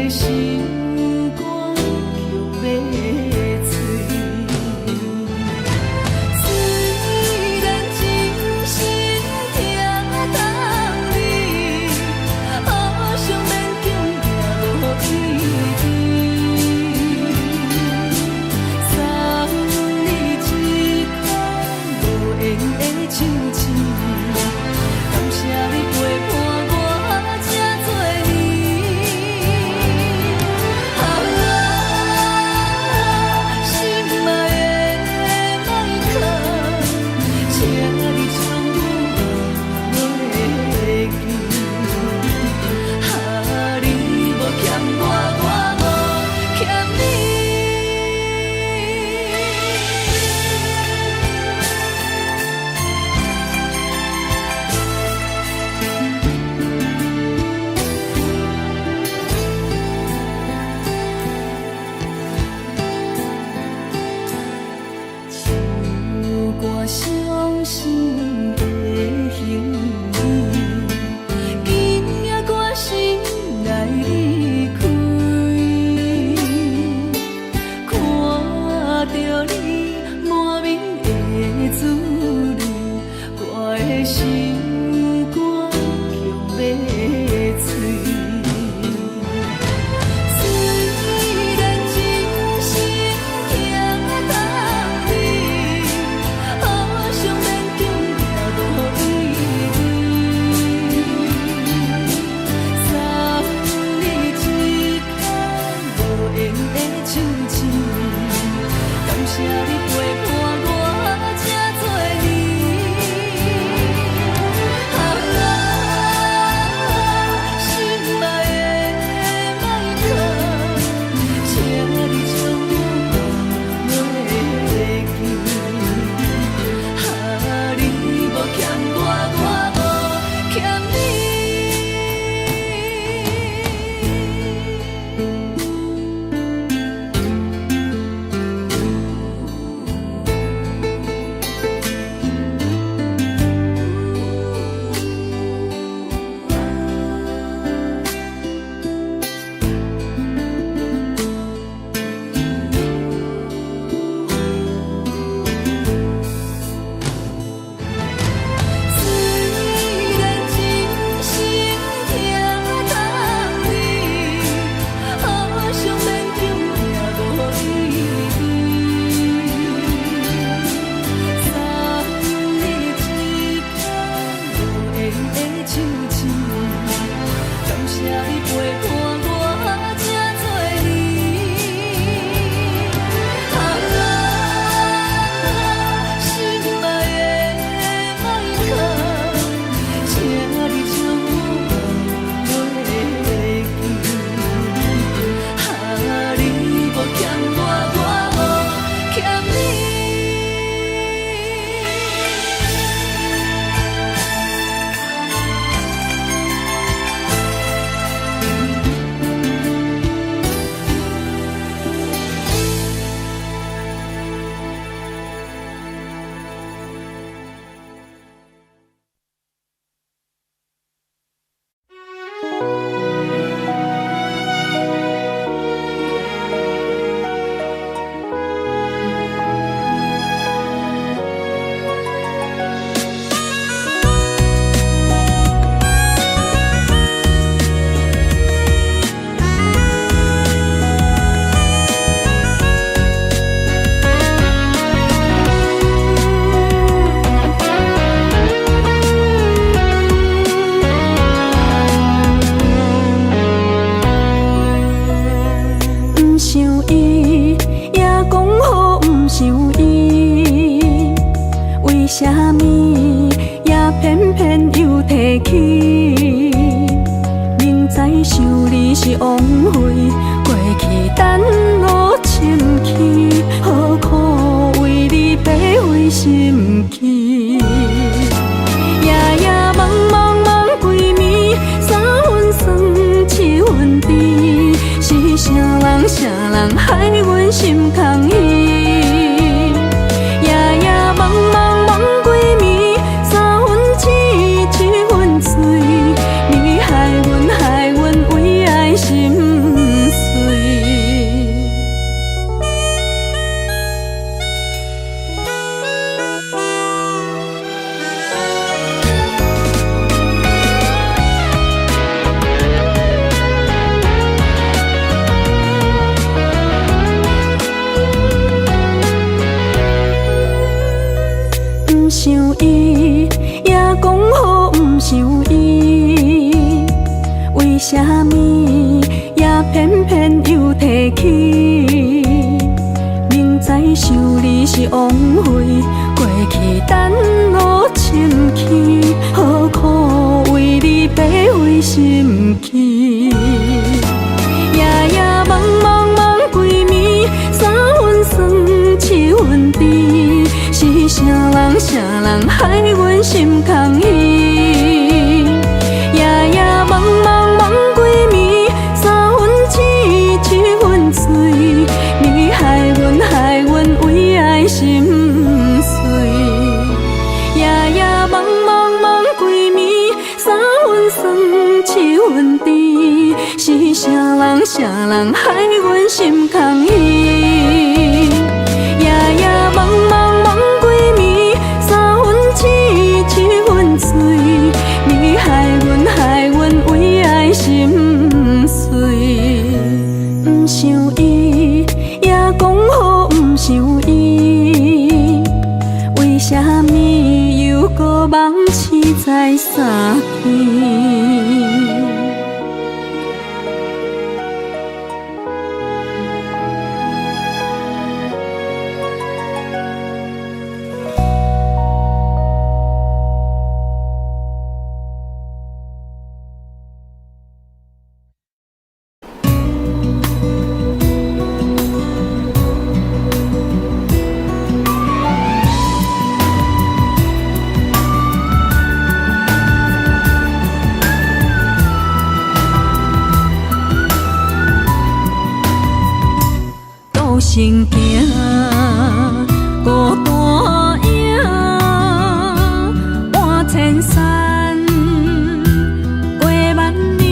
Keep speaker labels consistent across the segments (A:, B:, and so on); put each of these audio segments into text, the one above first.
A: 心肝強欲碎。雖然真心疼痛你，好想勉強也無意義。送你一款無緣的手雋，感謝你陪伴我這多年。啊，心愛的邁克，請你將阮袂記。啊，你無欠我，我無欠你。唱歌傷心的行李，今夜我心內離開，看著你滿面的滋味，我的心肝強欲碎。雖然真心疼痛你，好想勉強也無意義。送你一款無緣的手雋，感謝你陪伴我這多年。啊，心愛的邁克，請你將阮袂記。啊，你無欠我，我無欠你。雖然真心疼痛你，好想勉強也無意義。送你一款無緣的手雋，感謝你陪伴我這多年。啊，心愛的邁克，請你將阮袂記。啊，你無欠我，我無欠你。
B: 毋想伊，也講好毋想伊，為啥物也偏偏又提起？明知想你是枉費，過去等我深去，何苦為你白費心機？夜夜夢夢夢規暝，三分酸，七分甜，是啥人啥人害阮心空虛？夜夜夢夢夢規暝，三分痴，七分醉，你害阮害阮為愛心虛。啥物也偏偏又提起？明知想你是枉费，過去等落深去，何苦為你白費心機？夜夜夢夢夢規暝，三分酸，七分甜，是啥人啥人害阮心空虚？夜夜夢夢夢規暝，三分痴，七分醉，你害阮害阮為愛心碎。夜夜夢夢夢規暝，三分酸，七分甜，是啥人啥人害阮心空虛？夜夜夢夢夢規暝，三分痴，七分醉，你害阮害阮為愛心碎。毋想伊，也講好毋想伊，為啥物又閣夢醒在三更？孤身行，孤單影，搬千山，過萬嶺，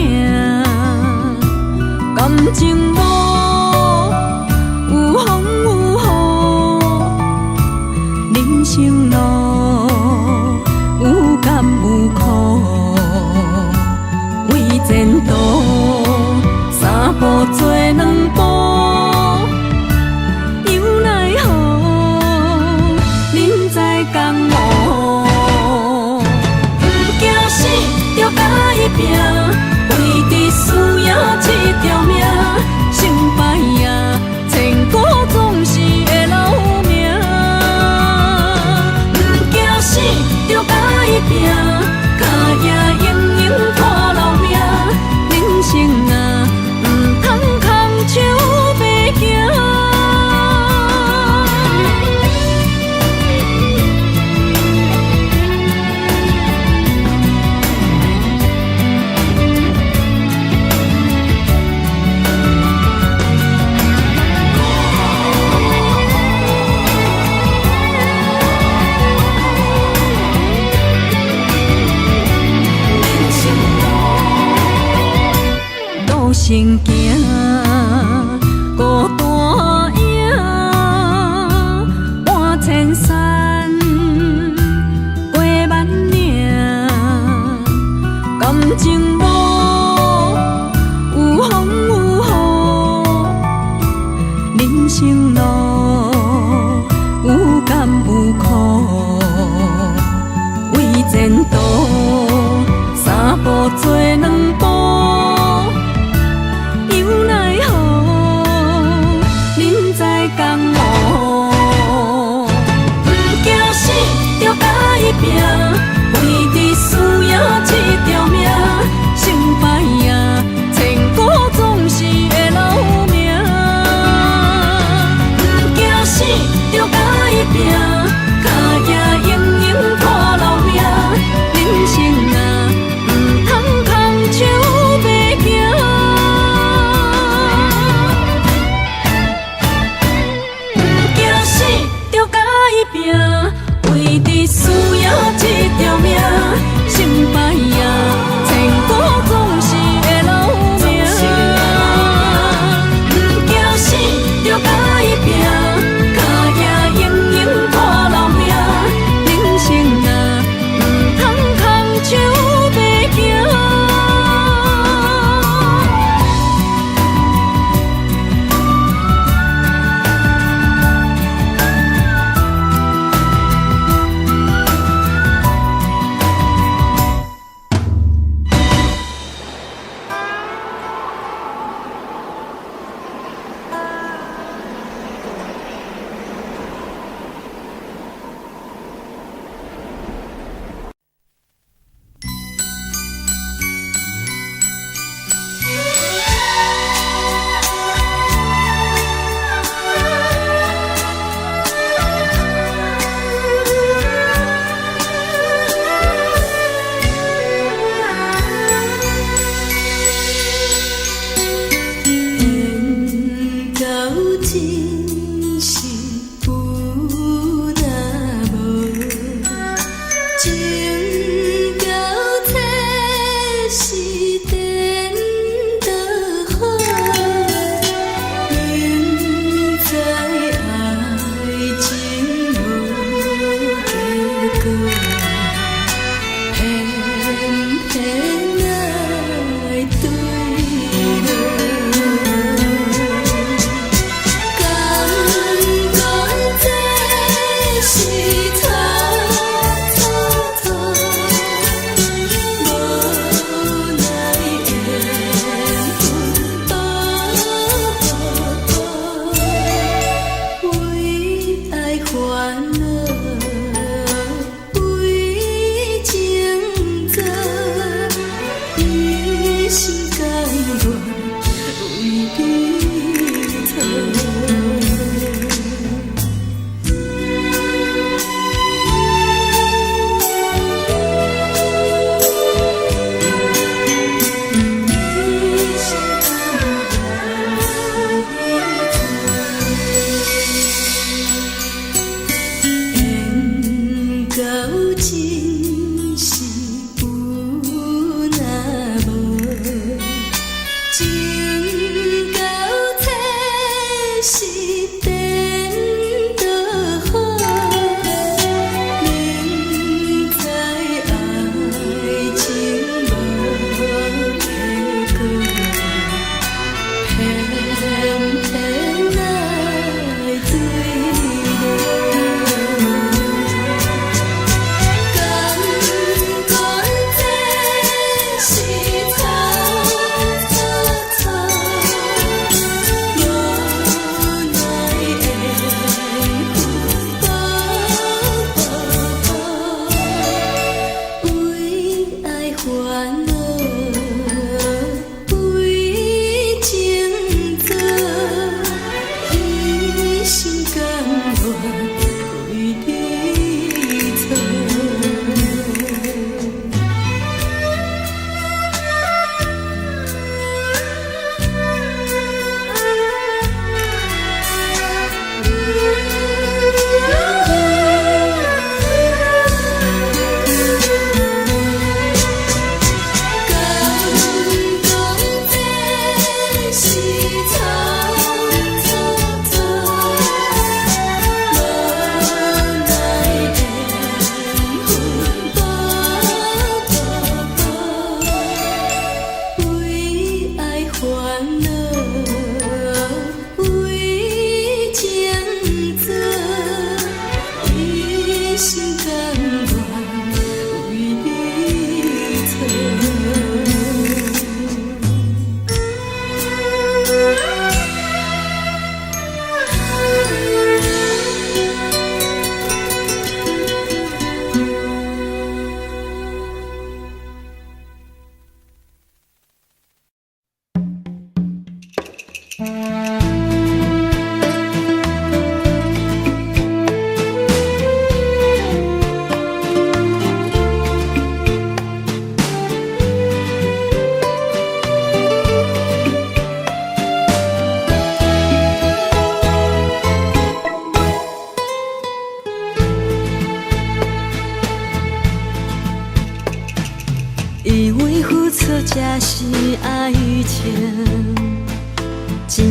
B: 感情路有風有雨，人生路有甘有苦，為前途三步做兩步。又奈何，人在江湖，毋驚死，就共伊拚，為著輸贏這條命，成敗啊，千古總是會留名。毋驚死，就共伊拚，跤跡永永看留名。人生啊，毋通空手白行。人生路，孤身行，孤單影，搬千山，過萬嶺，感情路有風有雨，人生路有甘有苦，為前途三步做兩步，又奈何，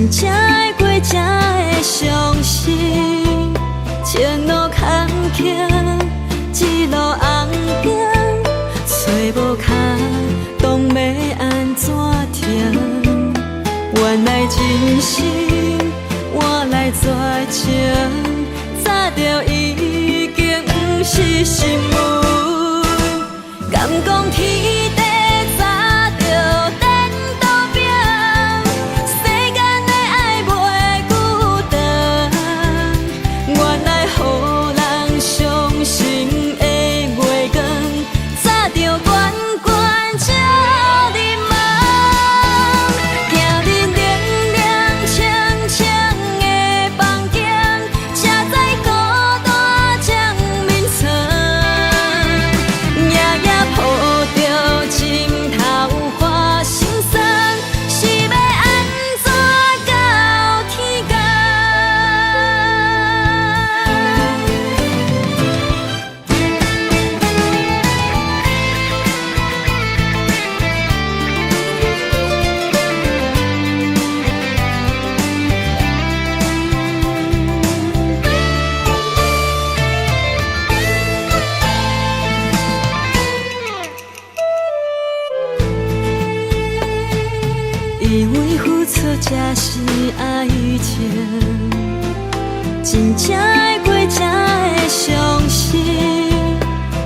B: 真正會過才會傷心。前路坎坷，一路紅燈，揣無跤動欲按怎停？原來真心換來絕情，早就已經毋是新聞。敢講天地早就顛倒變，世間的愛袂久長。原來予人傷心的月光，早就懸懸照入夢。行入冷冷清清的房間，才知孤單掌眠床。夜夜抱著枕頭花心酸，是欲按怎到天公？以為付出才是愛情，真正愛過才會傷心。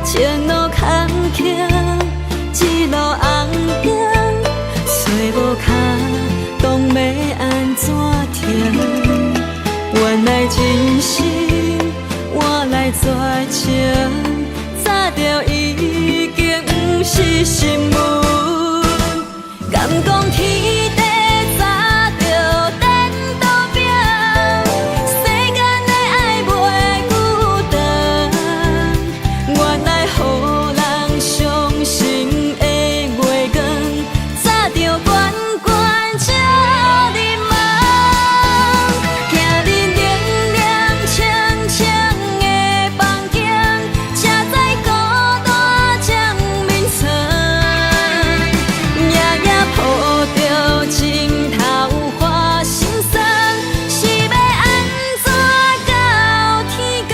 B: 前路坎坷，一路紅燈，揣無跤動欲按怎停？原來真心換來絕情，早就已經毋是新聞。敢講天地早就顛倒變，世間的愛袂久長。原來予人傷心的月光，早就懸懸照入夢。行入冷冷清清的房間，才知孤單掌眠床。夜夜抱著枕頭花心酸，是欲按怎到天公？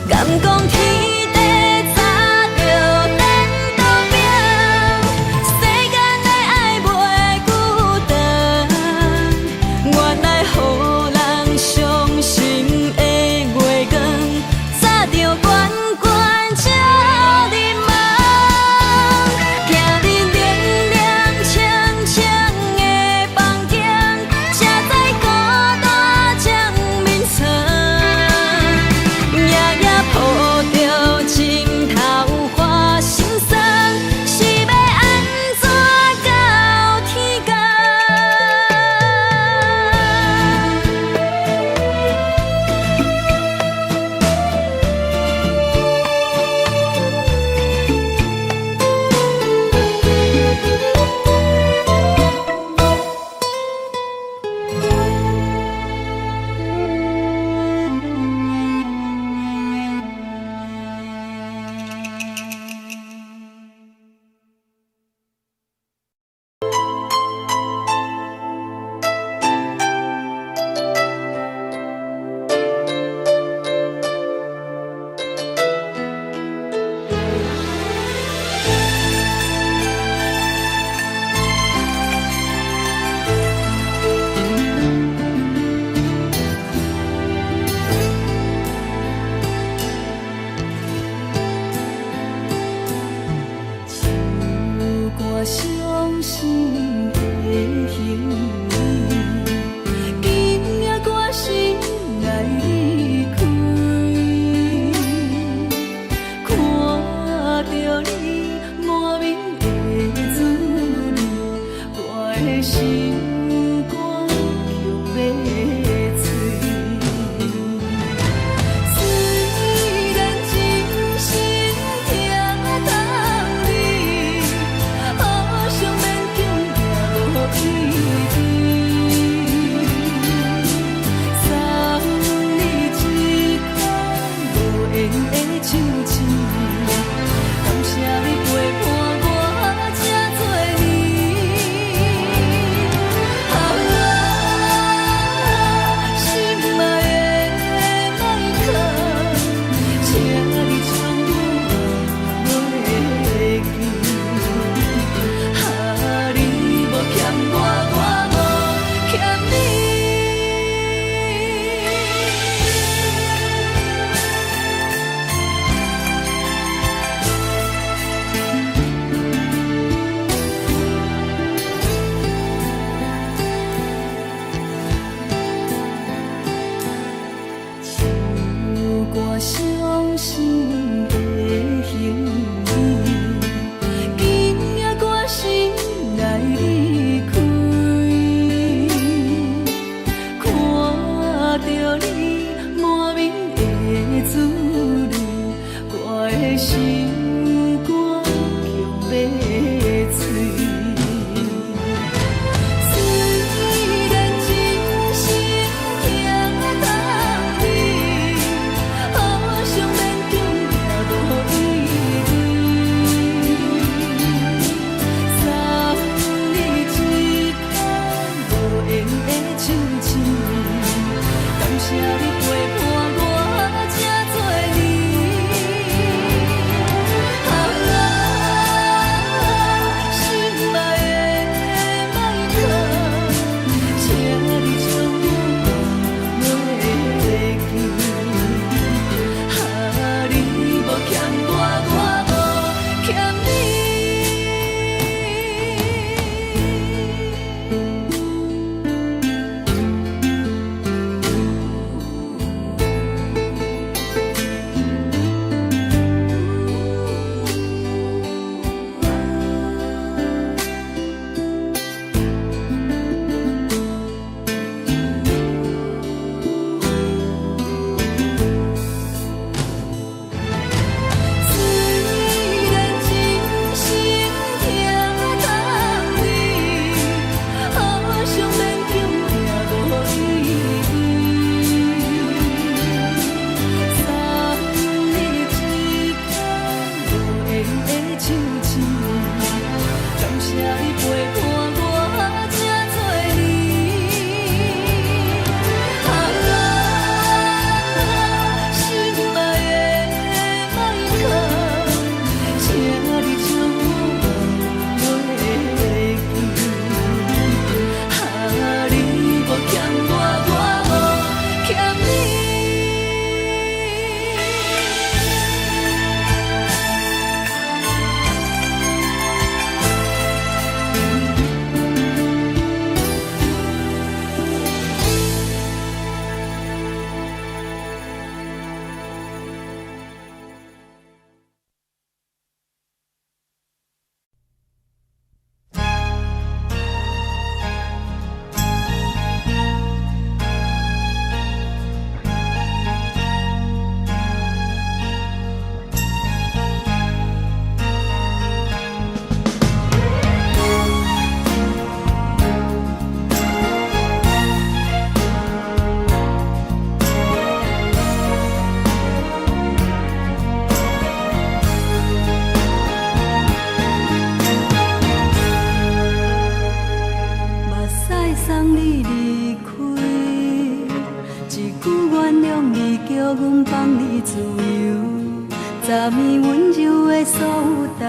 B: 敢講天地早就顛倒變，世間的愛袂久長。原來予人傷心的月光，早就懸懸照入夢。行入冷冷清清的房間，才知孤單掌眠床。夜夜抱著枕頭花心酸，是欲按怎到天公？
A: 树干傷心的行李，今夜決心來離開。看著你滿面的滋味，我的心肝強欲碎。雖然真心疼痛你，好想勉強也無意義。送你一款無緣的手指，感謝你陪伴我這多年。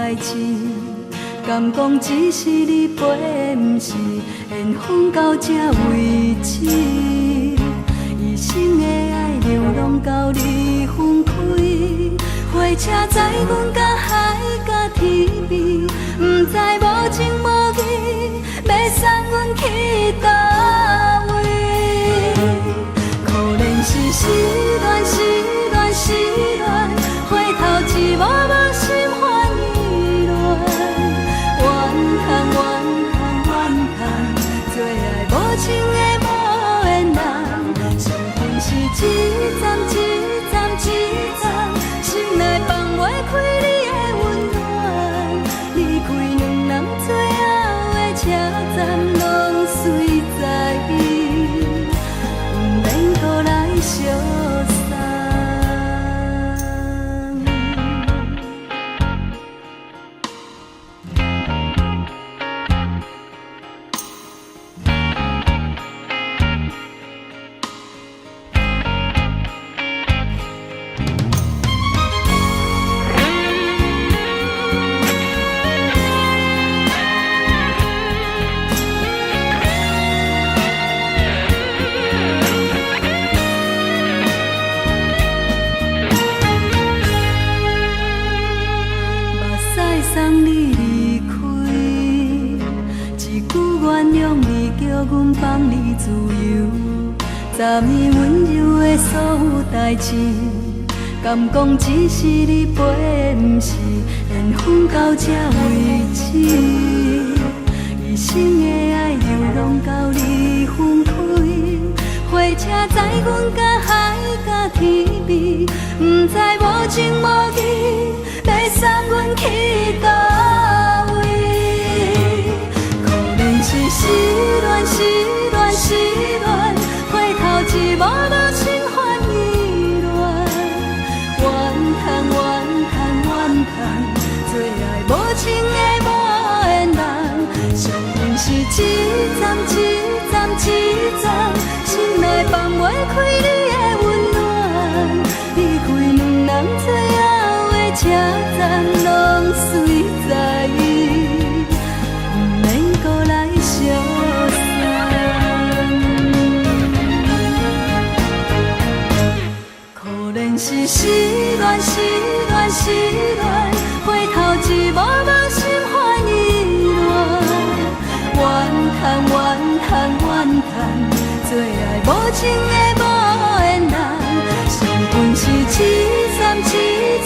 B: 代誌，敢講只是你陪，毋是緣分到這為止。一生的愛流浪到你分開，火車載阮到海角天邊，毋知無情無義，欲送阮去佗位。可憐是失戀，失戀，失戀，回頭一幕幕心煩意亂。怨嘆怨嘆怨嘆，做愛無情的無緣人，傷心是一站一站一站，心內放袂開你的溫暖。離開兩人最後的車站，攏隨在伊，毋免閣來相送。目屎送你離開，一句原諒你，叫阮放你自由。昨暝溫柔的所有代誌，敢講只是你陪，毋是緣分到這為止。一生的愛流浪到你分開，火車載阮到海角天邊，毋知無情無義，欲送阮去佗位。可憐是失戀，失戀，失戀，回頭一幕幕心煩意亂。怨嘆怨嘆怨嘆，做愛無情的無緣人，傷心是一站一站一站，心內放袂開你的溫暖。離開兩人最後的車站，攏隨在伊，毋免閣來相送。可憐是失戀，失戀，失戀，回頭一幕幕心煩意亂。怨嘆怨嘆怨嘆，做愛無情的無緣人，傷心是一站一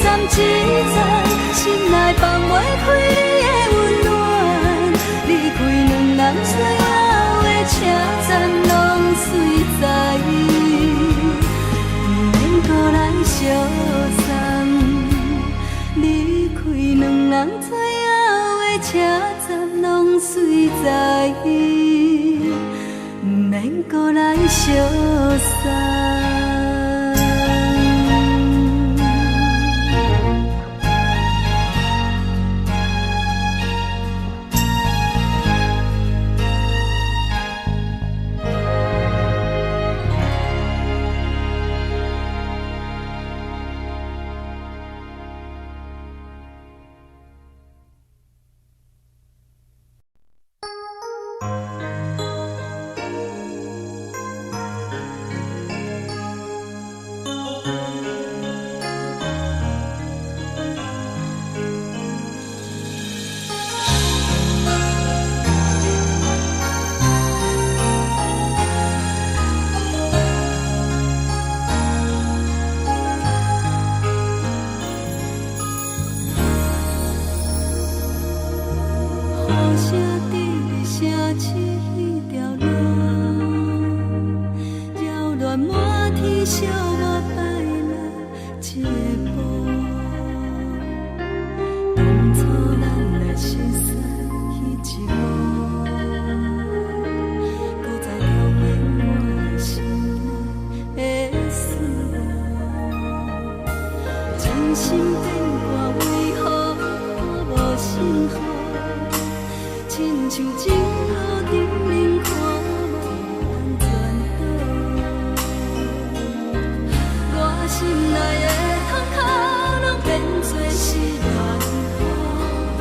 B: 站一站，心內放袂開你的溫暖。離開兩人最後的車站，攏隨在伊，毋免閣來相送。離開兩人最後的車站，攏隨在伊，毋免閣來相送。雨聲佇咧城市彼條路，擾亂滿天小我擺來一步。當初咱來熟悉彼一幕，閣再重演我心內的思慕。真心變卦，為何我無信號？親像情路頂面看無通轉倒，我心內的痛苦攏變做失戀雨。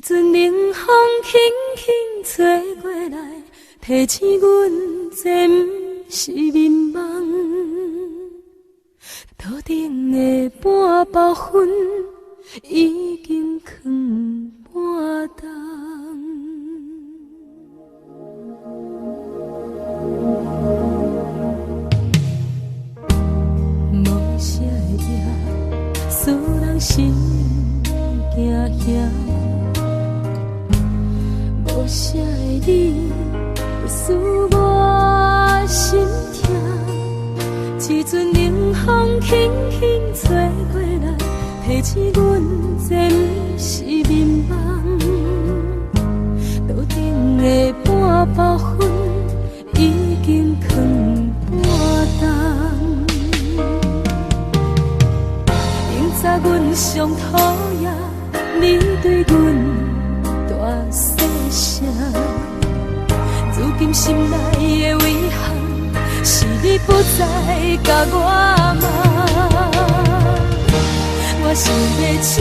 B: 陣冷風輕輕吹過來，提醒阮這毋是眠夢。桌頂的半包薰已經囥半冬。無聲的夜，使人心驚嚇。無聲的你，使我心痛。一陣冷風輕輕吹過來，提醒阮這毋是眠夢。桌頂的半包薰已經囥半冬。明早阮上討厭你對阮大細聲，如今心內的遺憾是你不再共我罵。我想欲唱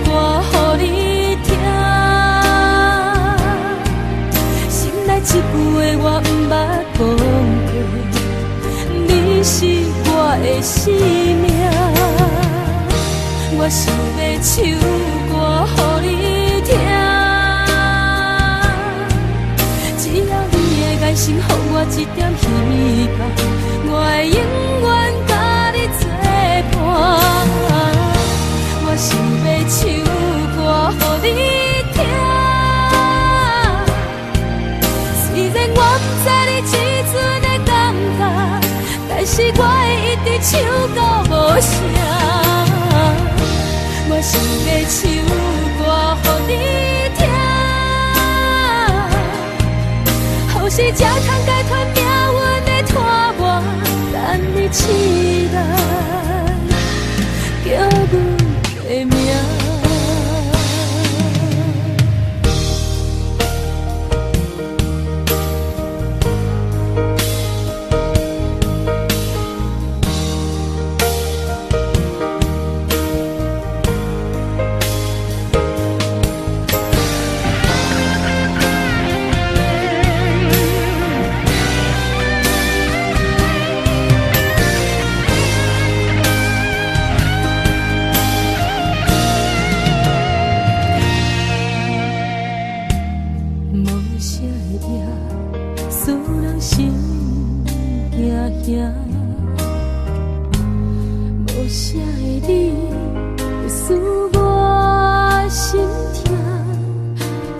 B: 歌予你聽，心內這句話我毋捌講過，你是我的生命。我想欲唱歌予你聽，只要你的眼神予我一點希望，我會永遠佮你作伴。我想欲唱歌予你聽，雖然我毋知你這陣的感覺，但是我會一直唱到無聲。我想欲唱歌予你聽，予是才通解脫命運的拖磨，等你醒來，叫阮的名。無聲的夜，使人心驚嚇。無聲的你，使我心痛。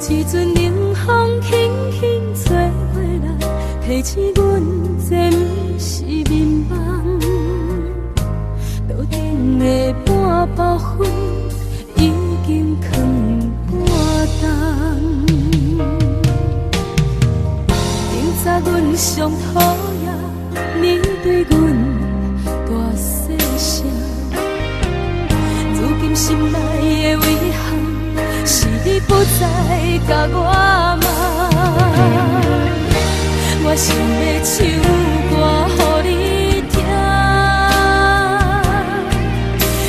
B: 一陣冷風輕輕吹過來，提醒阮這毋是眠夢。桌頂的半包薰已經囥半冬。明早阮上討厭你對阮大細聲，如今心內的遺憾是你不再共我罵。我想欲唱歌予你聽，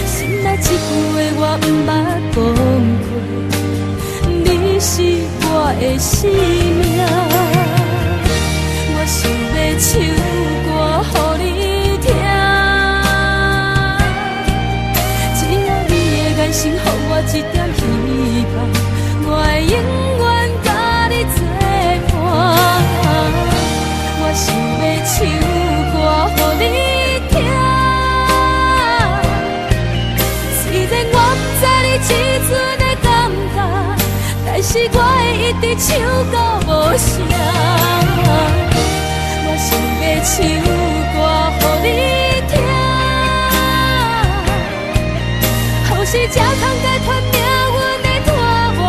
B: 心內這句話我毋捌講過，你是我的生命。我想欲唱歌予你聽，只要你的眼神予我一點希望，我會永遠佮你作伴。我想欲唱歌予你聽，雖然我毋知你這陣的感覺，但是我會一直唱到無聲。我想欲唱歌予你聽，予是才通解脫命運的拖磨，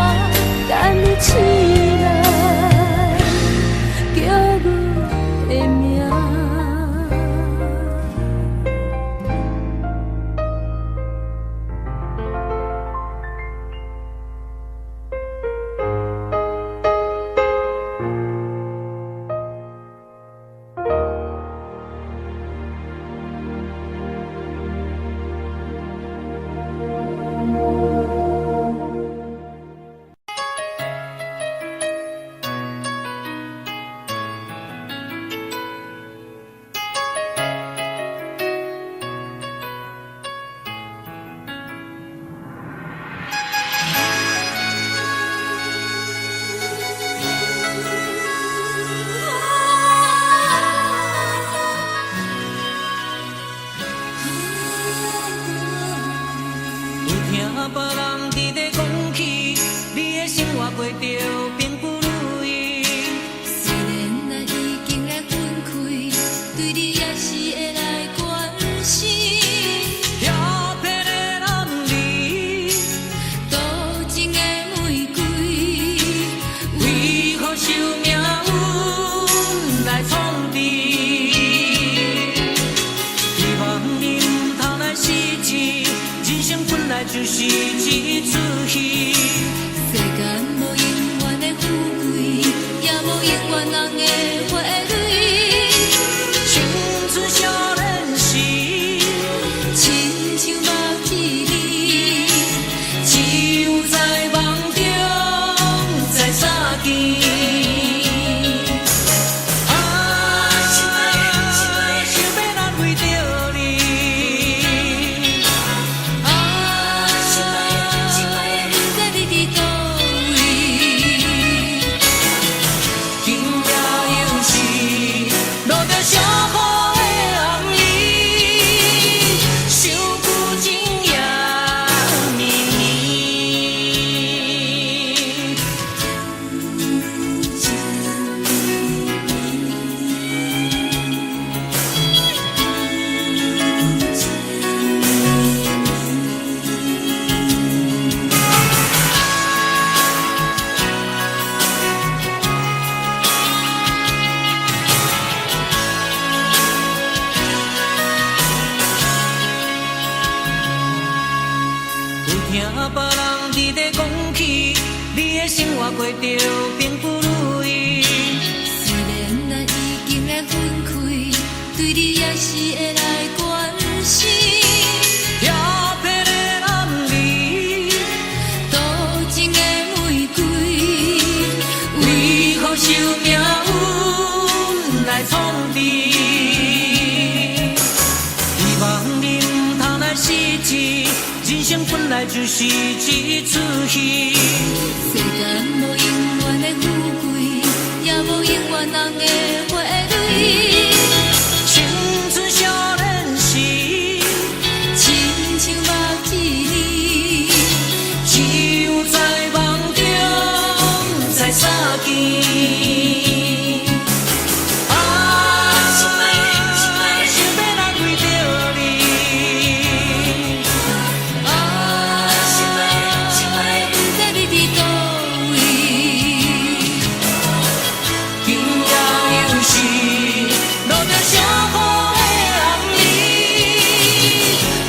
B: 等你醒來，叫阮的名。
A: 別人佇咧講起，你的生活過著並不如意。
C: 雖然咱已經來分開，對你也是會來關心。
A: 調皮的男兒，
C: 多情的玫瑰，
A: 為何受命運來創治？希望你毋通來失志，人生本來就是一齣戲。
C: 世間無永遠的富貴，也無永遠人的花蕊。
A: 青春少年時，
C: 親像目一暝，
A: 只有在夢中再相見。啊，想欲難為著你。啊，
C: 不知你佇佗位。
A: 今夜又是落著小雨的暗暝，想舊情也綿綿。有聽別人佇咧講起，你的生活過著並不如意。
C: 雖然咱已經來分開，對你也是會來關心。
A: 調皮的男兒，
C: 多情的玫瑰，
A: 為何受命運來創治？希望你毋通來失志，人生本來就是一齣戲。
C: 世間無永遠的富貴，也無永遠人的花蕊。
A: 青春少年時，
C: 親像目一暝，
A: 只有在夢中再相見。啊，想欲難為著你。啊，
C: 不知你佇佗位。
A: 今夜又是落著小雨的暗暝，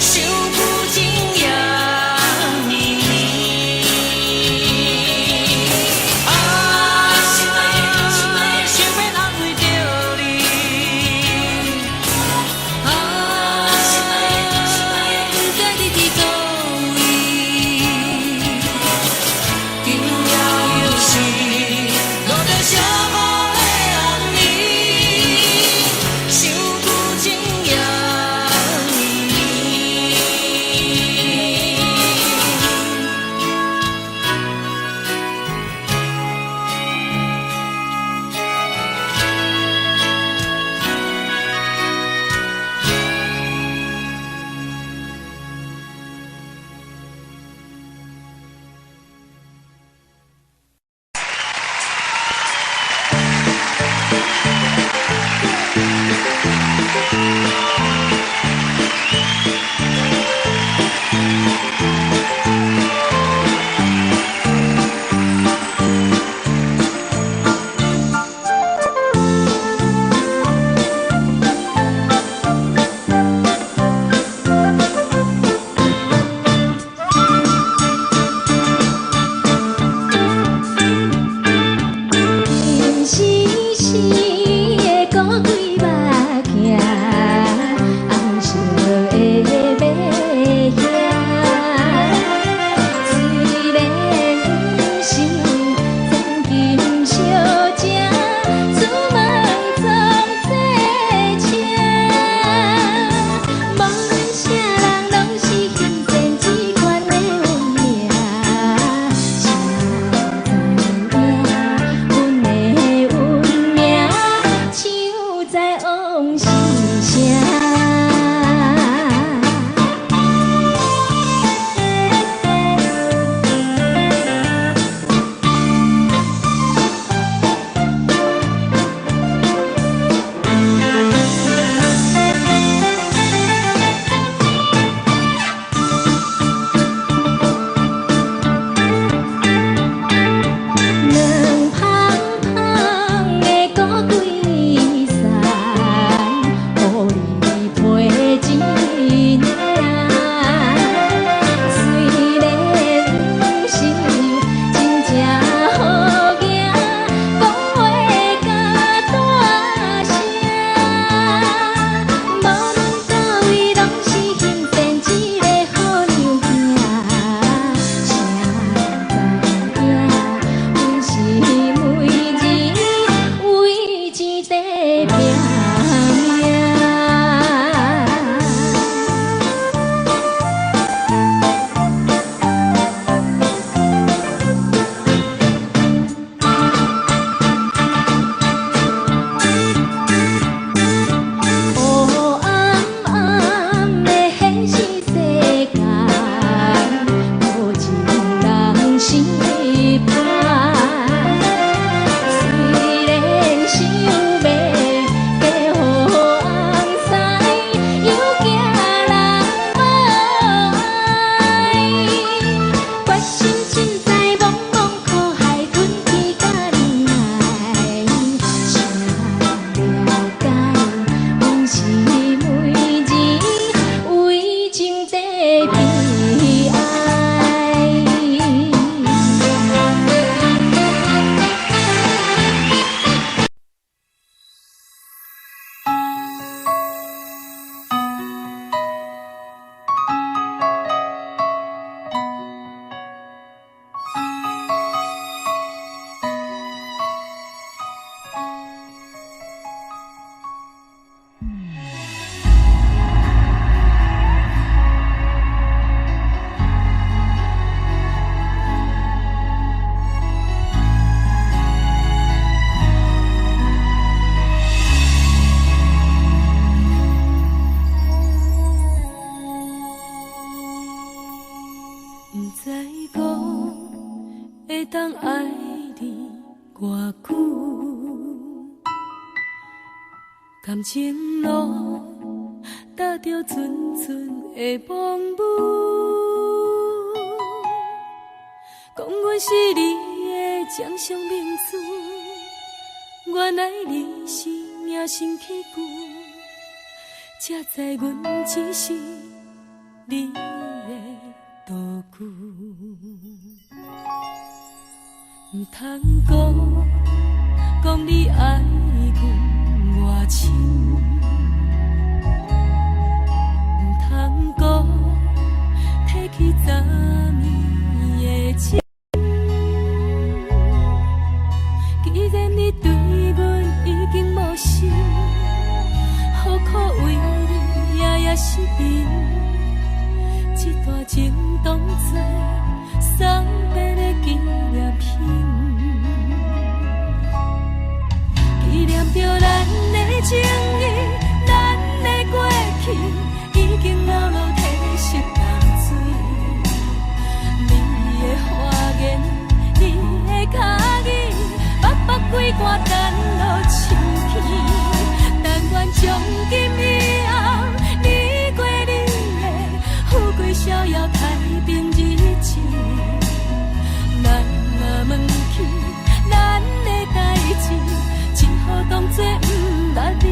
A: 想舊情也綿綿。啊，想欲難為著你。啊，
C: 不知你佇佗位。
A: 今夜又是落著小雨的暗暝，想舊情也綿綿。
D: 人生是个古鬼目镜，红色的马兄。虽然不是千金小姐，出门总坐车。无论啥人，攏是欣羡这款的运命。谁知影阮的运命，唱在往事声。
A: 感情路踏著阵阵的风雨，讲阮是你的掌上明珠，原來你是命生去舊，才知阮只是你的道具。毋通講，講你愛阮偌深，毋通講，提起昨暝的情。既然你對阮已經無心，何苦為你夜夜失眠？這段情當作送別的紀念品，紀念著咱的情誼，咱的過去，已經老落褪色淡水。你的花言，你的跤語，北北規寒等落深去。但願從今以後，你過你的，富貴逍遙太平日子。咱若問起咱的代誌，只好當作毋捌你。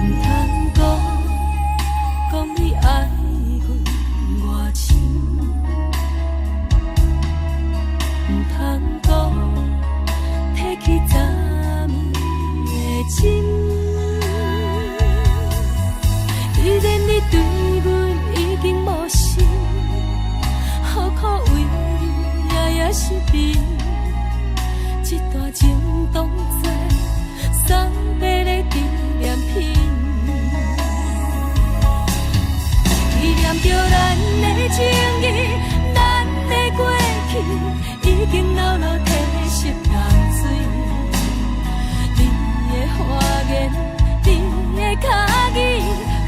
A: 毋通講，講你愛阮偌深，毋通講，提起昨暝的情。既然你對阮已經無心，何苦為你夜夜失眠？這段情當作送別的紀念品，紀念著咱的情誼，咱的過去，已經老落褪色淡水。你的花言，你的跤語，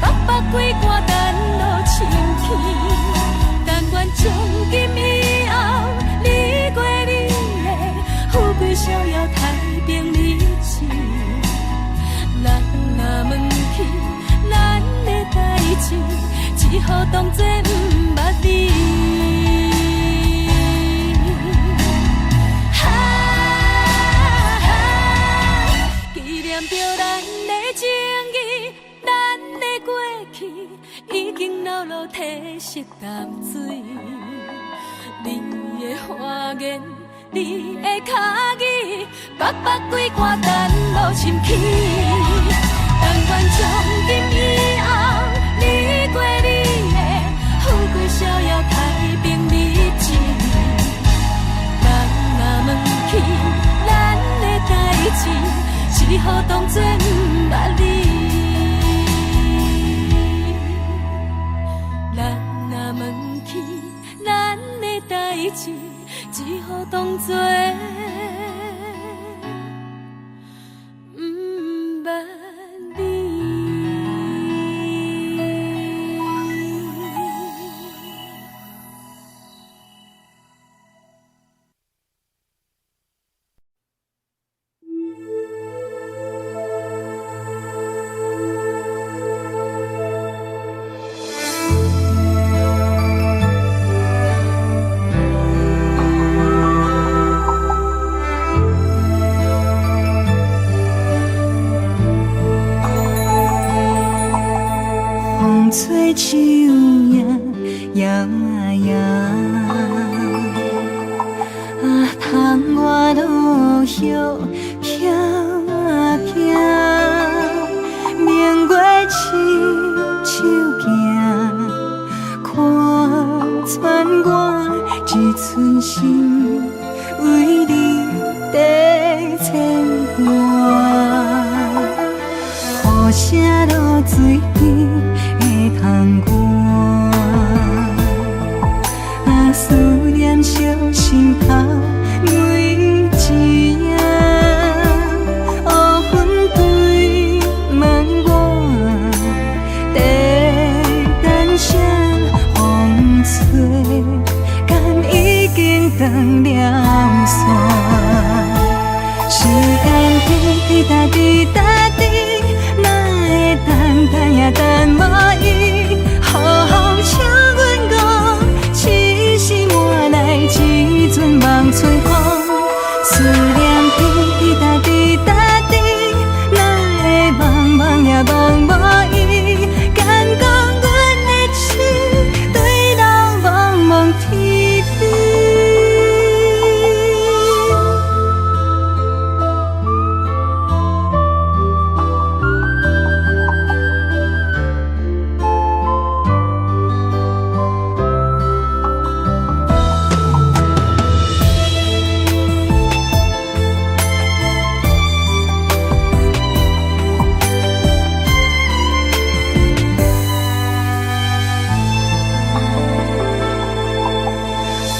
A: 北北規寒等落深去。但願從今以後，你過你的，富貴逍遙太平日子。咱若問起咱的代誌，只好當作毋捌你。哈，紀念著咱的情誼，咱的過去，已經老落褪色淡水。你的花言，你的跤語，北北規寒等落深去。但願從今以後，你過你的，富貴逍遙太平日子。咱若問起咱的代誌，只好當作毋捌你。咱若問起咱的代誌，只好當作毋捌你。
E: 風吹樹影搖啊搖，啊，窗外落葉飄啊飄，明月親手行，看穿我一寸心，有為你在牽掛。雨聲落水邊會通寒，啊，思念燒心頭每一夜，烏雲對問我，在等啥風吹，敢已經斷了線？時間滴滴答滴答滴，哪會等等也等無伊？雨請阮講，痴心換來一陣望春風。思念滴滴答滴答滴，哪會茫茫也望無伊？敢講阮的痴對人茫茫天邊。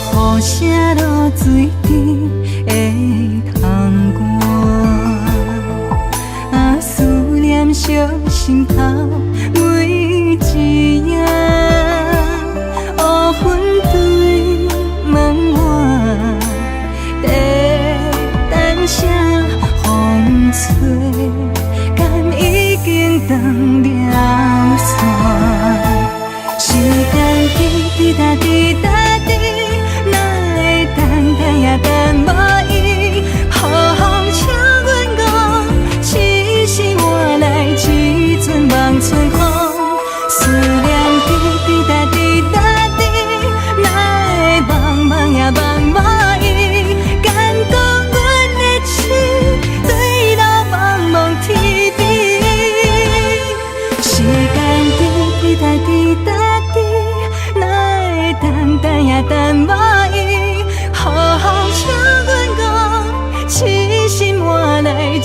E: 雨聲落水邊會通寒，啊，思念燒心頭每一夜，烏雲對問我，在等啥風吹，敢已經斷了線？時間滴滴答滴答滴，哪會等等也等無伊？雨請阮講，痴心換來一陣望春風。思念滴滴答滴答滴，哪會茫茫也望無伊？敢講阮的痴對路茫茫天邊。時間滴滴答滴答滴，哪會等等也等無伊？雨請阮講，痴心換來一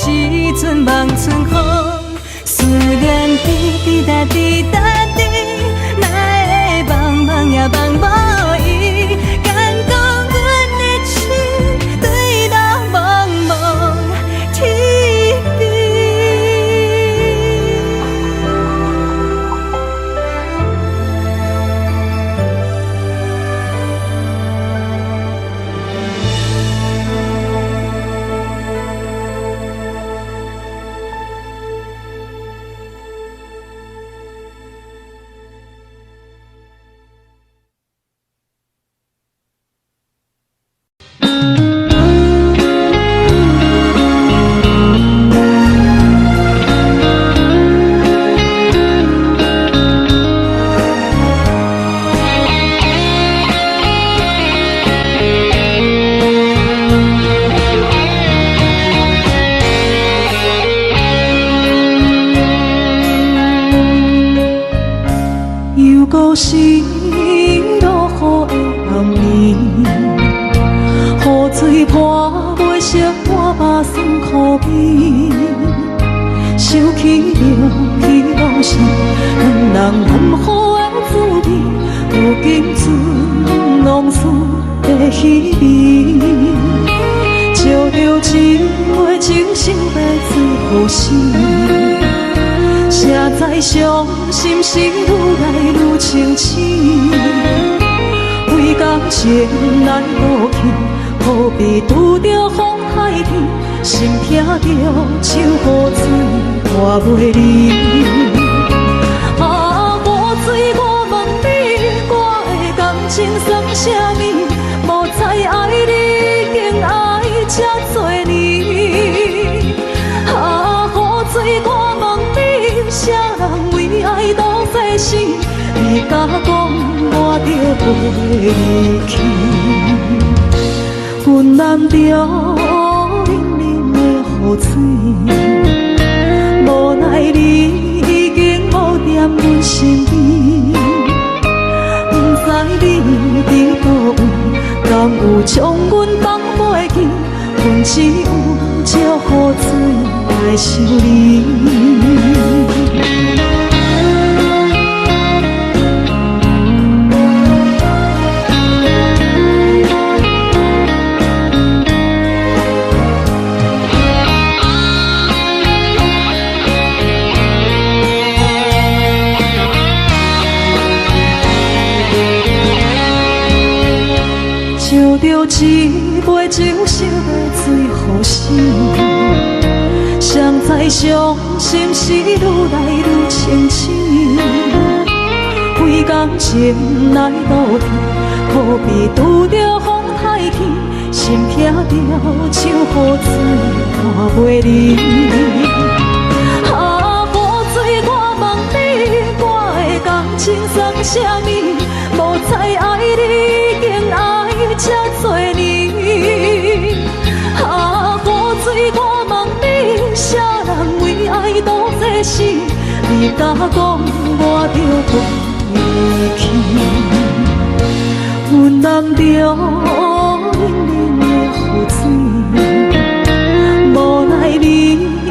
E: 陣望春風。思念滴滴答滴答滴，哪會茫茫也望無伊？敢講阮的痴對路茫茫天邊。
F: 又閣是落雨的暗暝，雨水泼袂熄我目酸苦味。想起著彼拢是阮人难好的滋味，如今剩往事的稀微。照著一个情想欲做予死。谁知伤心事愈来愈清醒，为感情来赌气，好比拄著风太天，心痛著像雨水泼袂离。啊，雨水，我问你，我的感情算啥物？无知愛你已經愛這多年。啊，雨水，我問你，啥人為愛當世死？你敢講我著袂離去？阮淋著淋淋的雨水，無奈你已經無踮阮身邊，不知你佇佗位，敢有將阮放袂袂記，阮只有借雨水來想你。笑著一杯酒，想欲醉予死。誰知傷心事愈來愈清醒，為感情來倒天，可比拄著風太天，心疼著像雨水看袂離。啊，雨水，我問你，我的感情算啥物？無知愛你已經愛這多年。啊，雨水，我問你，啥人為愛賭這死？你敢講我著袂去？阮淋著冷冷的雨水，無奈你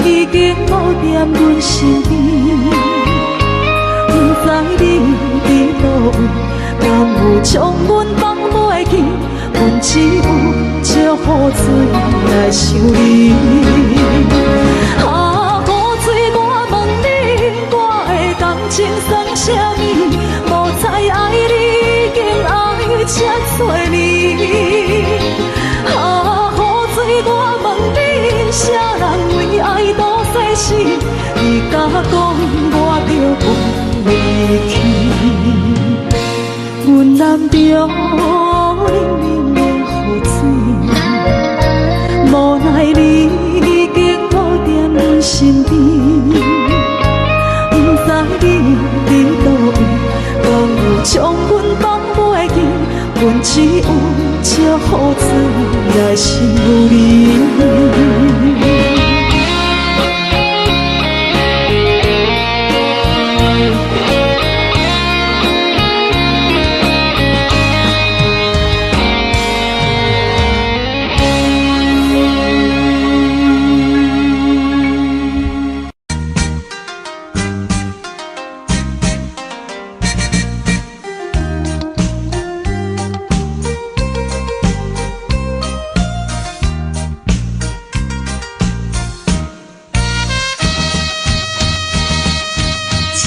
F: 已經無踮阮身邊，不知你佇佗位，敢有將阮放袂記？阮只有借雨水來想你。啊，雨水，我問你，我的感情算啥物？無知愛你已經愛這多年。啊，雨水，我問你，啥人為愛賭生死？你敢講我著袂去？阮淋著冷冷的雨水，無奈你已經無踮阮身邊，不知你佇佗位，敢有將阮放袂記？阮只有借雨水來想你。
C: 青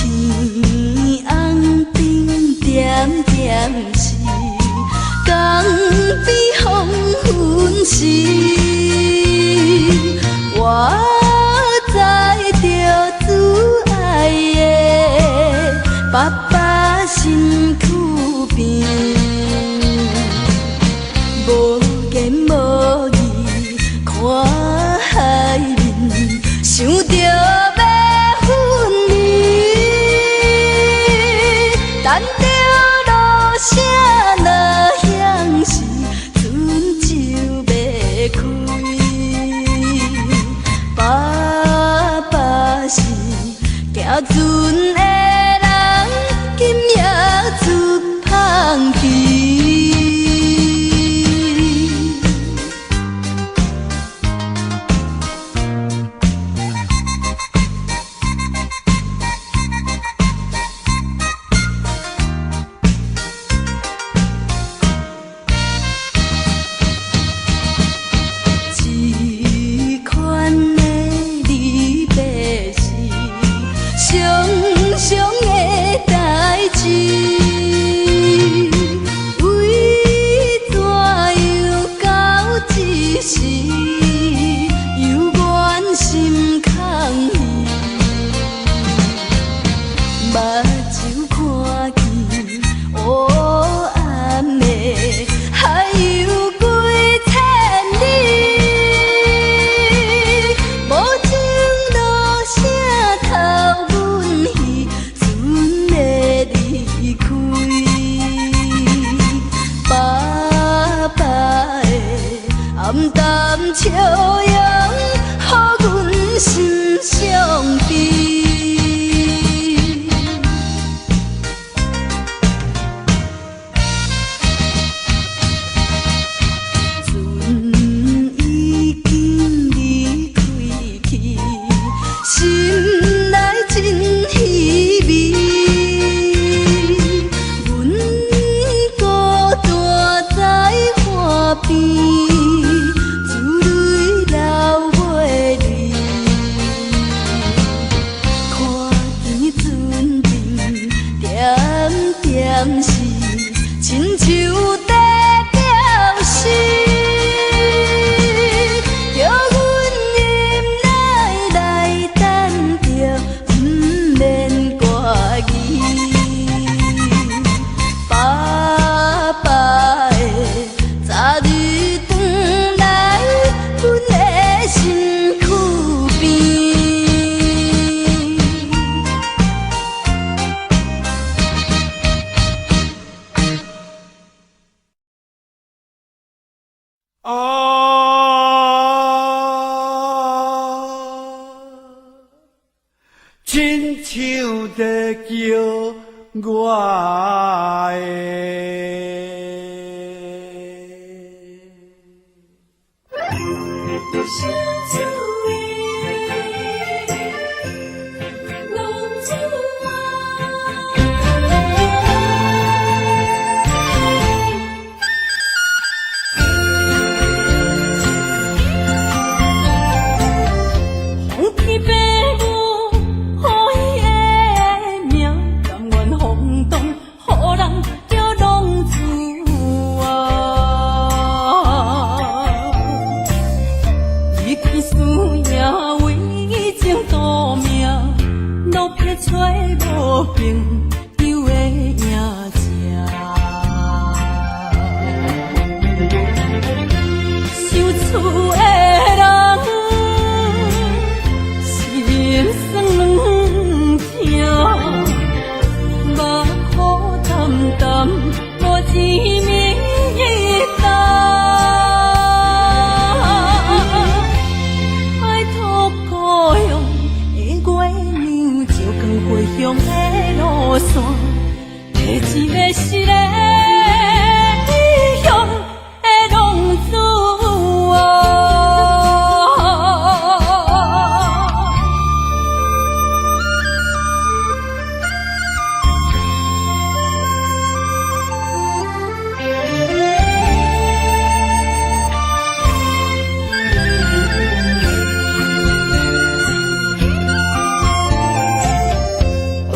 C: 红灯点点是，江边黄昏时，我载著主愛的爸爸身軀邊，無言無語看海面，想著欲分離，等著露聲若響時，船就欲開。爸爸是行船的人，今夜出芳期。這款的離別是傷心身躯邊。
G: 啊，親像在叫我的。
B: 风天白母，予伊的名，甘愿风动，予人叫浪子啊。伊去输赢为情赌命，落魄找无朋友的影子。想厝的人，心酸软疼，目苦澹澹，无一暝担。拜托故乡的月娘，照光回乡的路线，提一个失的异乡的浪子啊。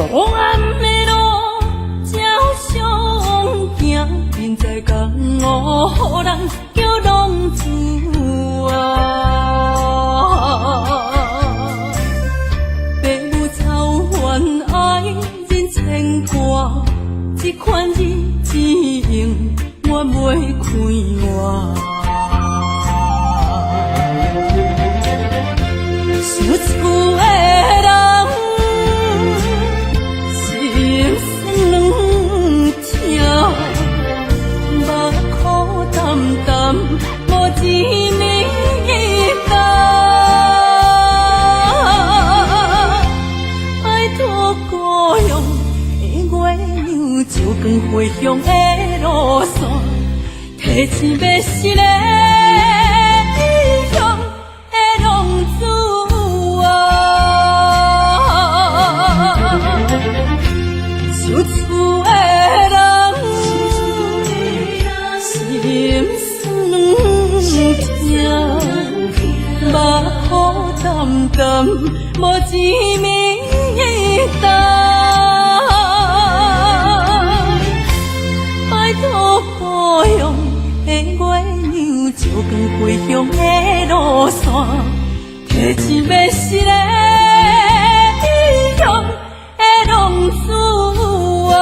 B: 黑暗的路照相行，人在江湖，予人叫浪子啊。爸母操烦爱人牵挂，这款日子永远袂快活。想厝的人，心酸软疼，目苦澹澹，无一暝担。拜托故乡的月娘，照光回乡的路线，提一个失的异乡的浪子啊。想厝的人，心酸软疼，目苦澹澹，无一暝担。拜托故乡的月娘，照光回乡的路线，提一个失的异乡的浪子啊。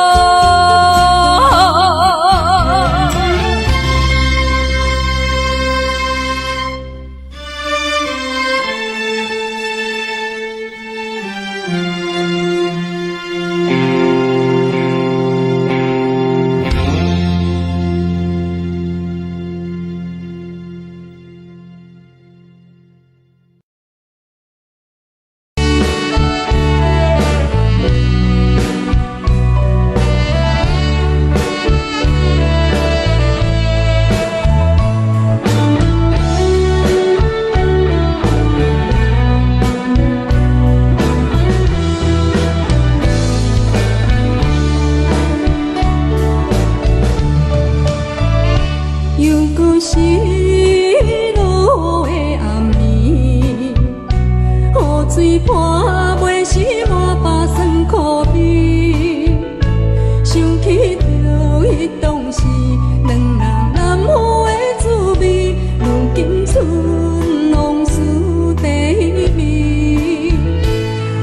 E: 又阁是落雨的暗暝，雨水泼袂湿我腹酸苦味。想起著彼当时两人难分的滋味，如今剩往事甜蜜。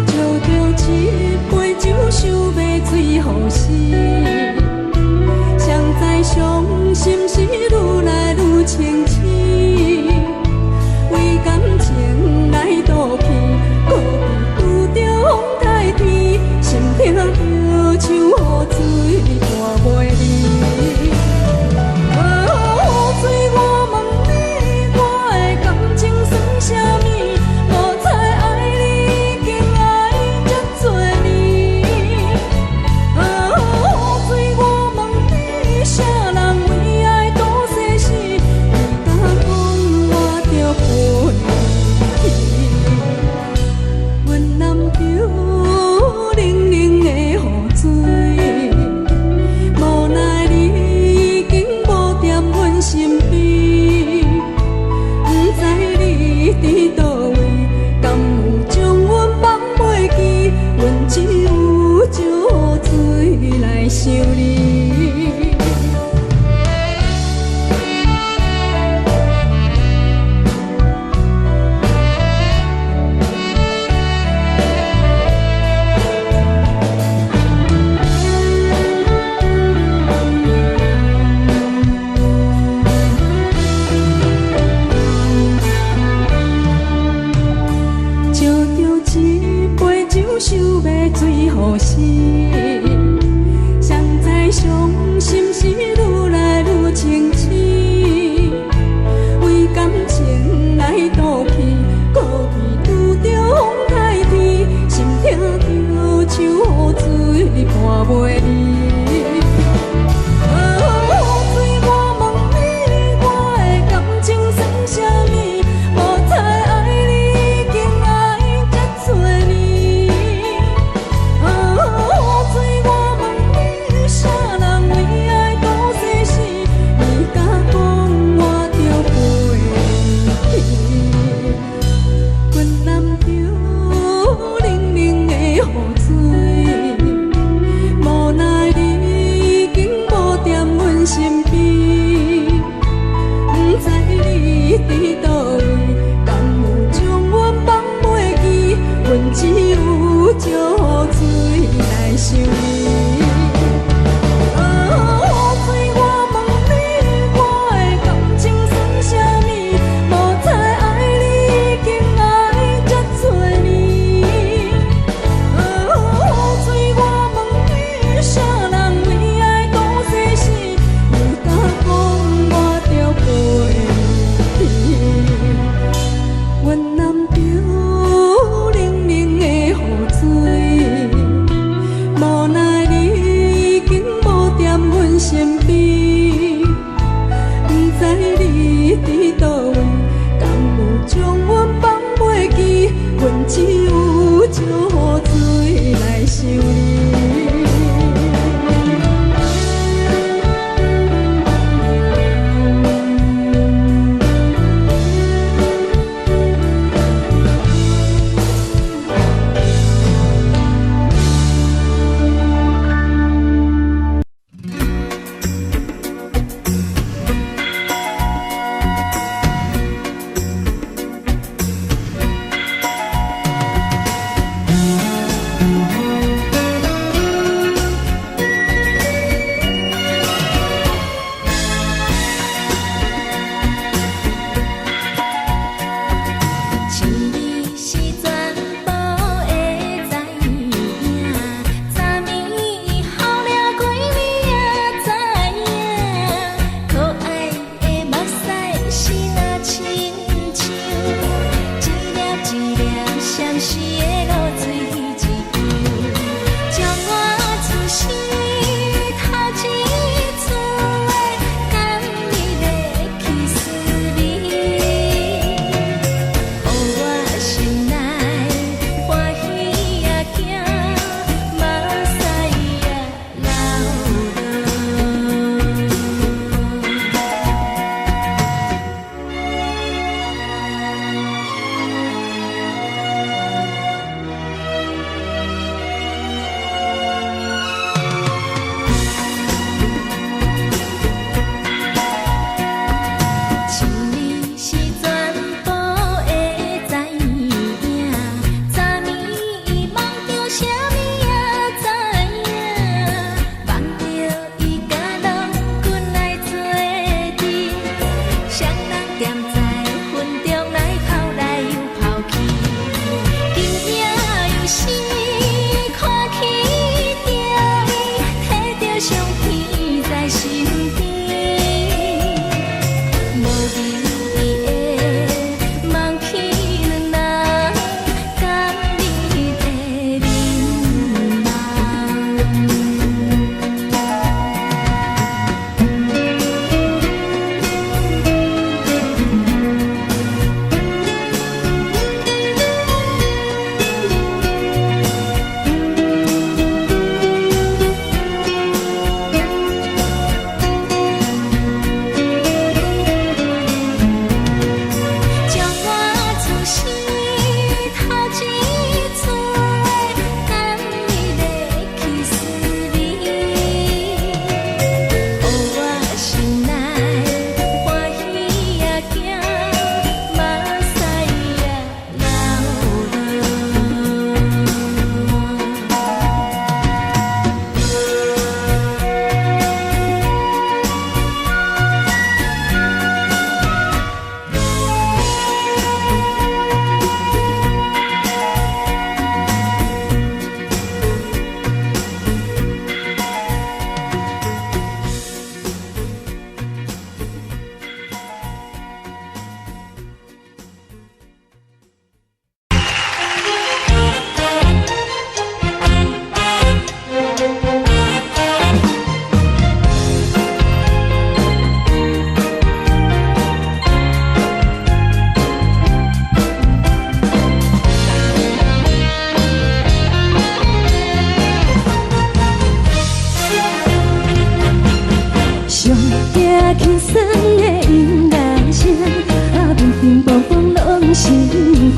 E: 照著一杯酒，想欲醉予死。谁知伤心事愈来愈清醒，为感情
B: 死。誰知傷心是愈來愈清醒，為感情來賭氣，孤僻拄著風颱天，心痛著像雨水盤袂離。雨水，我問你，我的感情算啥物？無彩愛你已經愛這濟年。雨水，我問你，啥人為愛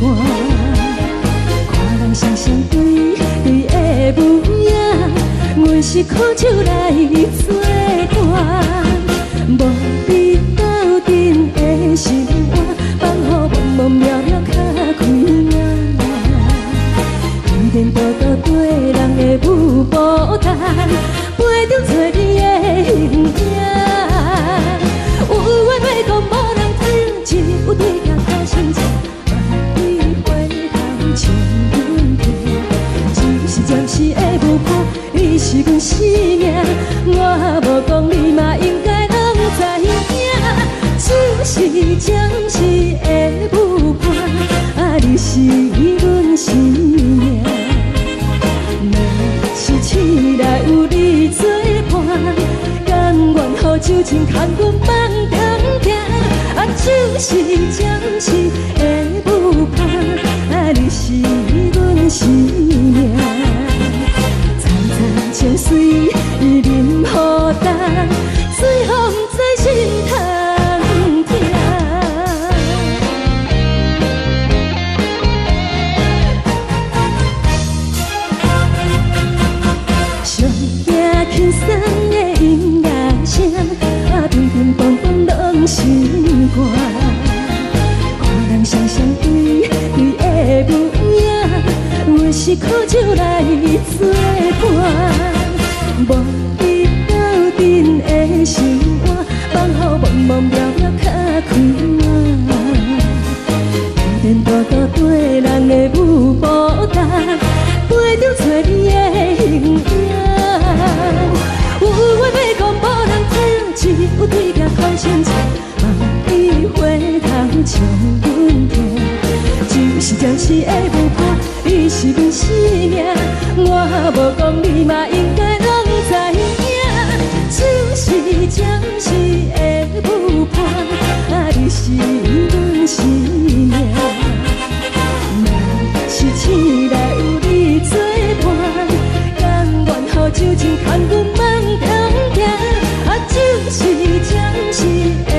B: 肝。看人双双对对的舞影，阮是苦酒來做伴，無比鬥陣的心肝，放予茫茫渺渺較開眼。天天多多對人的舞步重，陪著找你的形影。有緣袂講無人知，只有對鏡看心情。萬里回頭唱阮聽，只是暫時的舞伴，你是阮生命。我無講你嘛應該攏知影，只是暫時的舞伴，啊，你是阮生命。若是醒來有你作伴，甘願予酒精牽阮放長行。啊，只是暫時的舞伴，啊，你是阮生命。層層情水淋雨重，水予毋知心通疼。上驚輕鬆的音樂聲，啊，乒乒乓乓攏心肝。看人雙雙對對的舞影，阮是苦酒來做伴，無比鬥陣的心肝，放予茫茫渺渺較開眼。天天多多對人的舞步重，陪著找你的形影。有話欲講無人聽，只有對鏡看心情。望你回頭唱阮聽，只是暫時的舞伴，你是阮生命。我無講你嘛應該攏知影，只是暫時的舞伴，啊，你是阮生命。若是醒來有你作伴，甘願予酒精牽阮放長行。啊，只是暫時的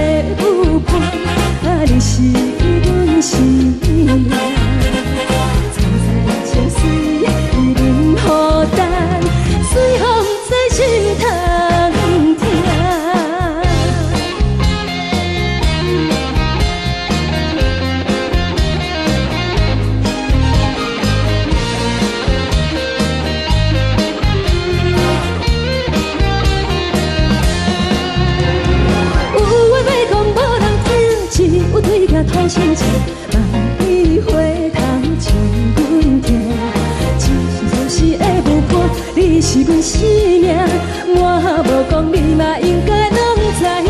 B: 舞伴，啊，你是阮生命。層層情水淋雨重，水予毋知心通疼。有話欲講無人聽，只有對鏡看心情。望你回頭唱阮聽，只是暫時的舞伴，你是阮生命。我無講你嘛應該攏知影，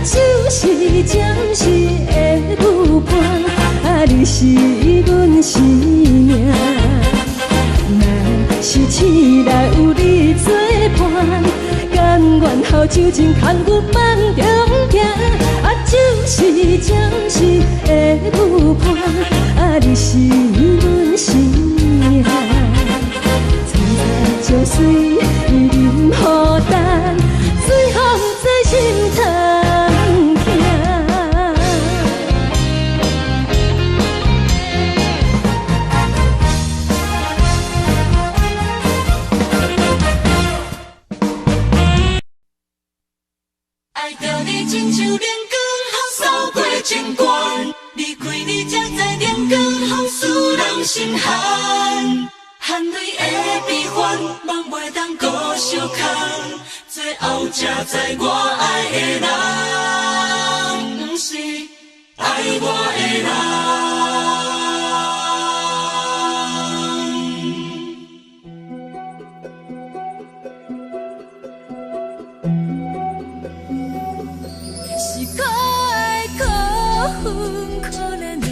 B: 只是暫時的舞伴，啊，你是阮生命。若是醒來有你作伴，甘願予酒精牽阮放長行。啊，只是暫時的舞伴，啊，你是阮生命。層層情水淋雨重，水予毋知心通疼。
A: 愛著你親像靈光，予掃過情關。離開你才知靈光，予使人心寒。含淚的悲歡，夢袂當閣相牽。最後才知我愛的人，毋是愛我的人。是可愛可恨可憐的，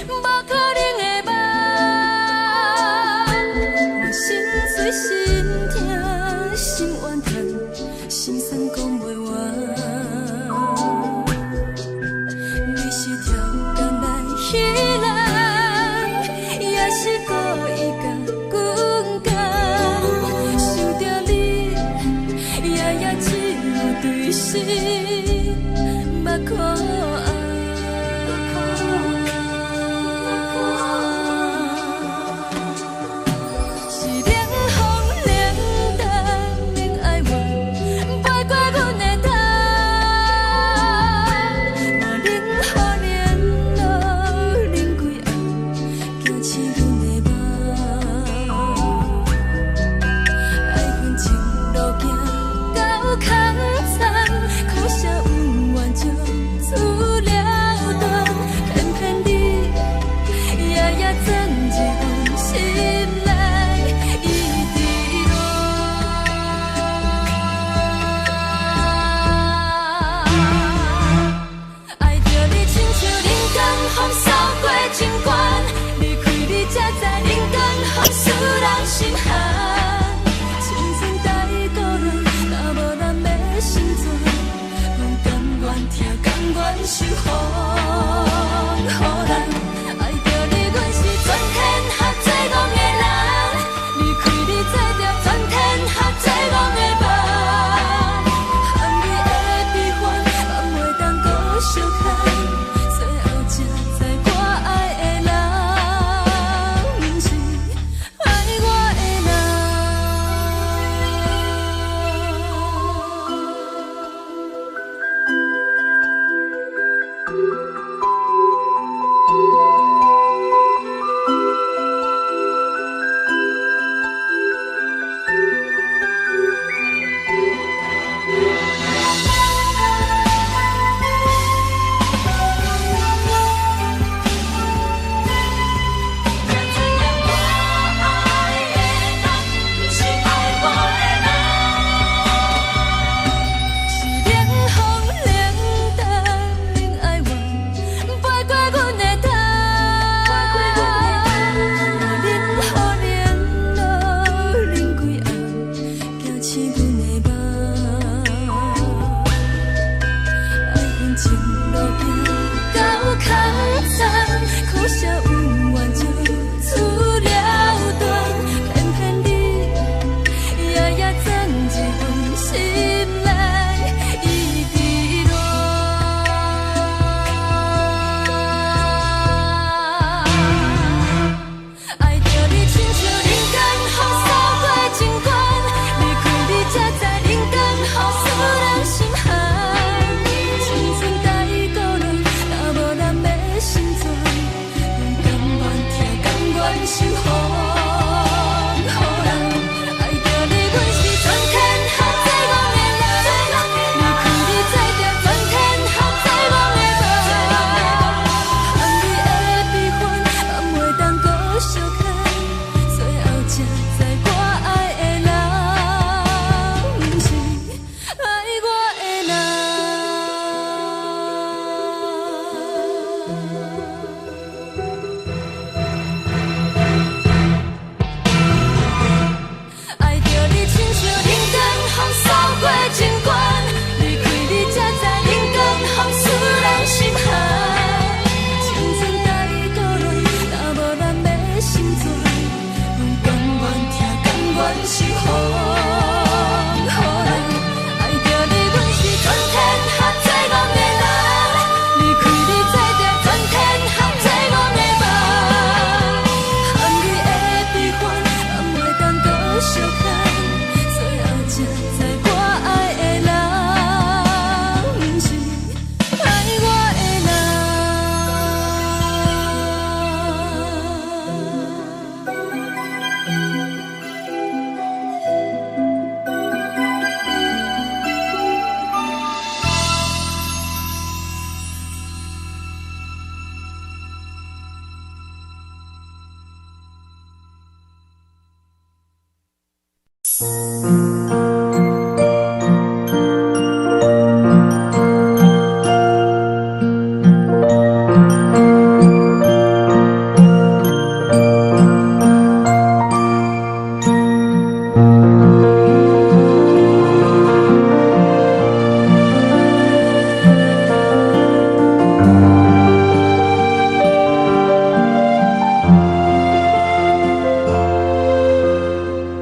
A: 無可能的夢。我心碎心痛心怨嘆，心酸講袂完。你是超工來戲人，也是故意共阮講。想著你，夜夜只有對心目苦紅。受予人。愛著你，阮是全天下最戇的人。離開你，做著全天下最戇的夢。含你的悲歡，嘛袂當閣相牽。最後才知我愛的人，毋是愛我的人。愛著你，親像冷光風掃過情關，離開你才知冷光風使人心寒。青春太孤單，若無咱欲心存，阮甘願疼，甘願受予人。愛著你，阮是全天下最戇的人，離開你，做著全天下最戇的夢。含你的悲歡，嘛袂當閣相牽。最後才知我愛的人，毋是愛我的人。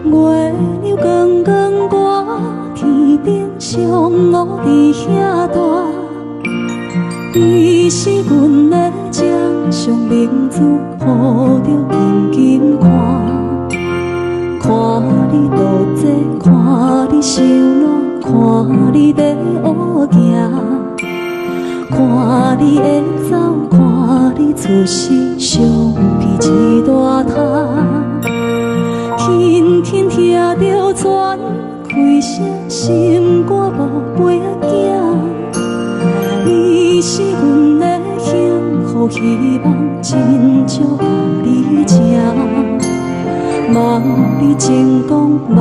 F: 月亮光光挂天頂，上烏佇遐大。伊是阮的掌上明珠，抱著緊緊看。看你倒坐，看你收涎，看你咧學行，看你會走，看你出世，相片一大沓。輕輕聽著船開聲，心肝寶貝仔囝。你是阮的幸福希望，真少共你請。望你成功，望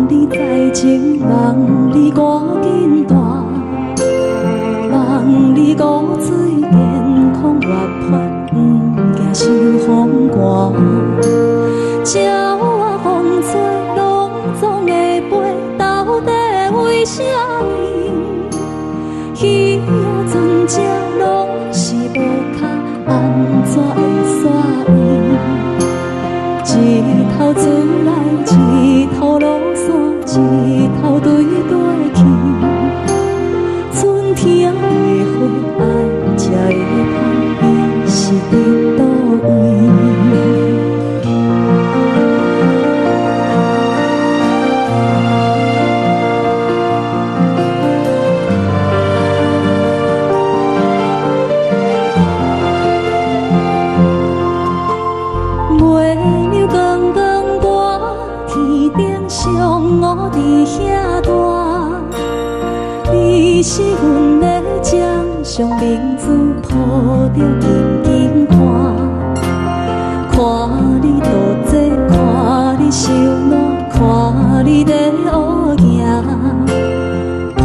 F: 你再情，望你趕緊大，望你五水健康活潑，毋驚受風寒。鳥仔風吹，攏總會飛，到底為啥物？魚仔船只攏是無跤，按怎會煞位？一頭出來，一頭落山，一頭對過去。春天的花愛才會香，伊是佇佗位？月亮光光掛天頂，上烏佇遐大。你是阮的掌上明珠，抱著緊緊看。看你倒坐，看你收涎，看你咧學行，看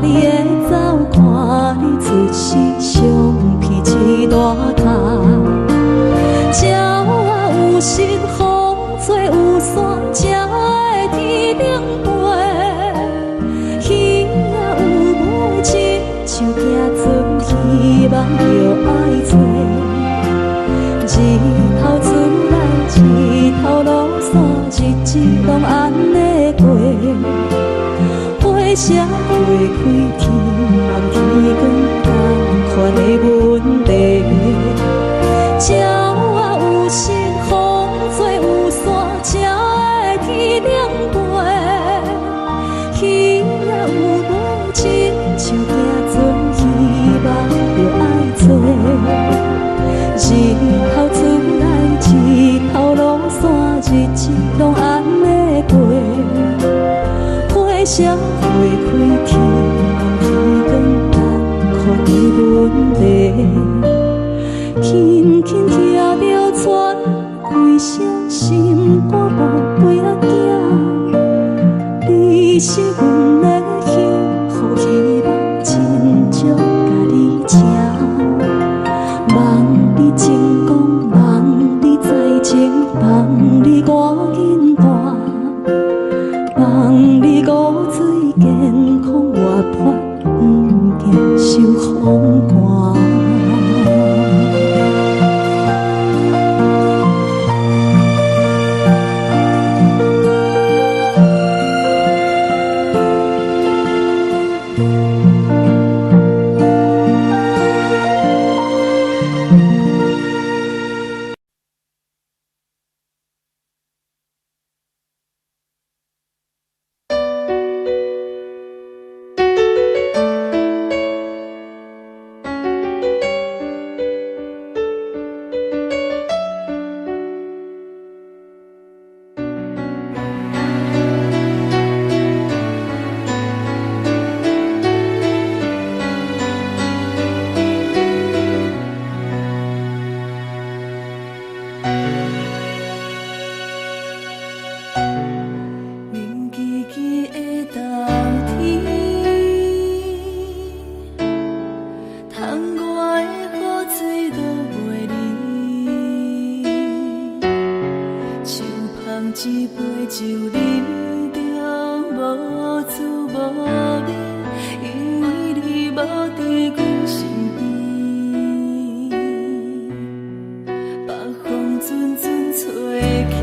F: 你會走，看你出世，相片一大沓。鳥仔有心，風吹有山，才會天頂飛。魚仔有尾，親像行船，希望著愛揣。日頭出來，日頭落山，日子攏按呢過。花謝花開，天藍天光，仝款的問題。鳥仔有心，風吹有山，才會天頂飛。魚仔有尾，親像行船，希望著愛揣。日頭出來，日頭落
A: 一杯酒啉著無滋無味，因為你無佇阮身邊。北風陣陣吹去。